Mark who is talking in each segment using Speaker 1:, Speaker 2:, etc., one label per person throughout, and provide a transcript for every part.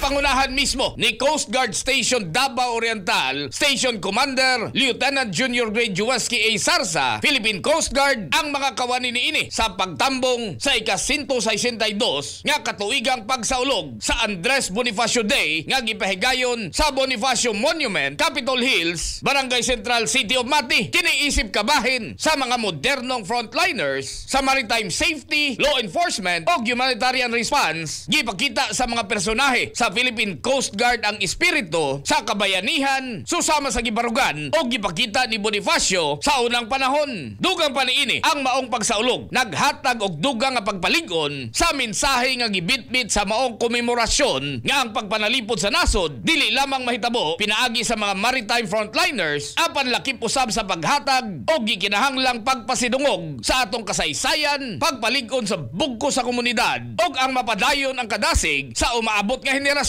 Speaker 1: Gipangunahan mismo ni Coast Guard Station Davao Oriental Station Commander Lieutenant Junior Grade Juweski A. Sarsa, Philippine Coast Guard, ang mga kawani niini sa pagtambong sa ika-162 nga katuigang pagsaulog sa Andres Bonifacio Day nga gipahigayon sa Bonifacio Monument, Capitol Hills, Barangay Central, City of Mati. Kini isip kabahin sa mga modernong frontliners sa maritime safety, law enforcement o humanitarian response. Gipakita sa mga personahe sa Philippine Coast Guard ang espiritu sa kabayanihan susama sa gibarugan o gipakita ni Bonifacio sa unang panahon. Dugang pa niini, ang maong pagsaulog naghatag og dugang nga pagpalig-on sa mensahe nga gibitbit sa maong komemorasyon nga ang pagpanalipod sa nasod dili lamang mahitabo pinaagi sa mga maritime frontliners, apan lakip usab sa paghatag og gikinahanglang pagpasidungog sa atong kasaysayan, pagpalig-on sa bugko sa komunidad ug ang mapadayon ang kadasig sa umaabot nga henerasyon.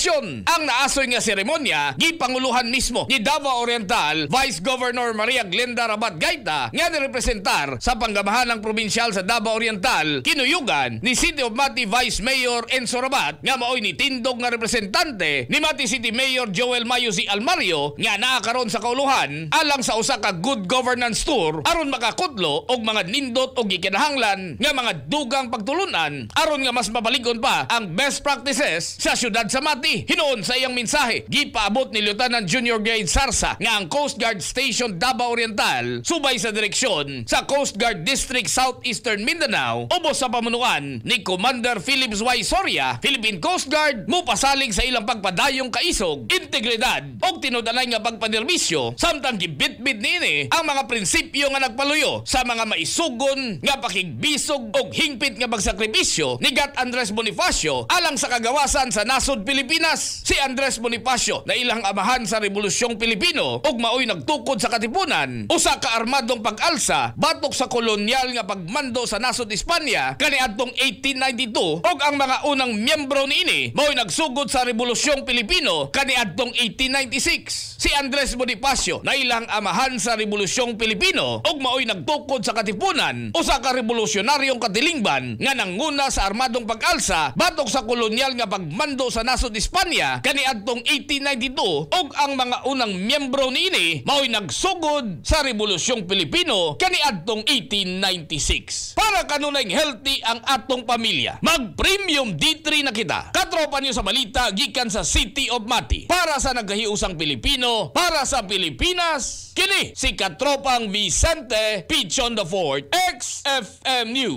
Speaker 1: Ang naasoy nga seremonya gipanguluhan mismo ni Davao Oriental Vice Governor Maria Glenda Rabat Gaita nga nirepresentar sa panggamahanang probinsyal sa Davao Oriental, kinuyugan ni City of Mati Vice Mayor Enzo Rabat nga maoy nitindog nga representante ni Mati City Mayor Joel Mayo C. Almario nga naa karon sa kauluhan alang sa usa ka good governance tour aron makakutlo og mga nindot og gikinahanglan nga mga dugang pagtulunan aron nga mas mapalig-on pa ang best practices sa syudad sa Mati. Hinuon sa iyang mensahe, gipaabot ni Lieutenant Junior Grade Sarsa nga ang Coast Guard Station Davao Oriental, subay sa direksyon sa Coast Guard District Southeastern Mindanao ubos sa pamunuan ni Commander Phillips Y. Soria, Philippine Coast Guard, mupasalig sa ilang pagpadayong kaisog, integridad ug tinud-anay nga pagpanerbisyo samtang gibitbit niini ang mga prinsipyo nga nagpaluyo sa mga maisugon nga pakigbisog ug hingpit nga pagsakripisyo ni Gat Andres Bonifacio alang sa kagawasan sa nasod Pilipinas. Si Andres Bonifacio na ilang amahan sa Rebolusyong Pilipino ug maoy nagtukod sa Katipunan, usa ka armadong pag-alsa batok sa kolonyal nga pagmando sa nasod Espanya kaniadtong 1892, ug ang mga unang miyembro niini maoy nagsugod sa Rebolusyong Pilipino kaniadtong 1896. Si Andres Bonifacio na ilang amahan sa Rebolusyong Pilipino ug maoy nagtukod sa Katipunan, usa ka revolusyonaryong katilingban nga nanguna sa armadong pag-alsa batok sa kolonyal nga pagmando sa nasod Espanya kaniadtong 1892, ug ang mga unang miyembro niini maoy nagsugod sa Rebolusyong Pilipino kaniadtong 1896. Para kanunay healthy ang atong pamilya, mag Premium D3 na kita. Katropa niyo sa balita gikan sa City of Mati. Para sa nagkahiusang Pilipino, para sa Pilipinas, kini si Katropang Vicente Pichon the Fourth, XFM News.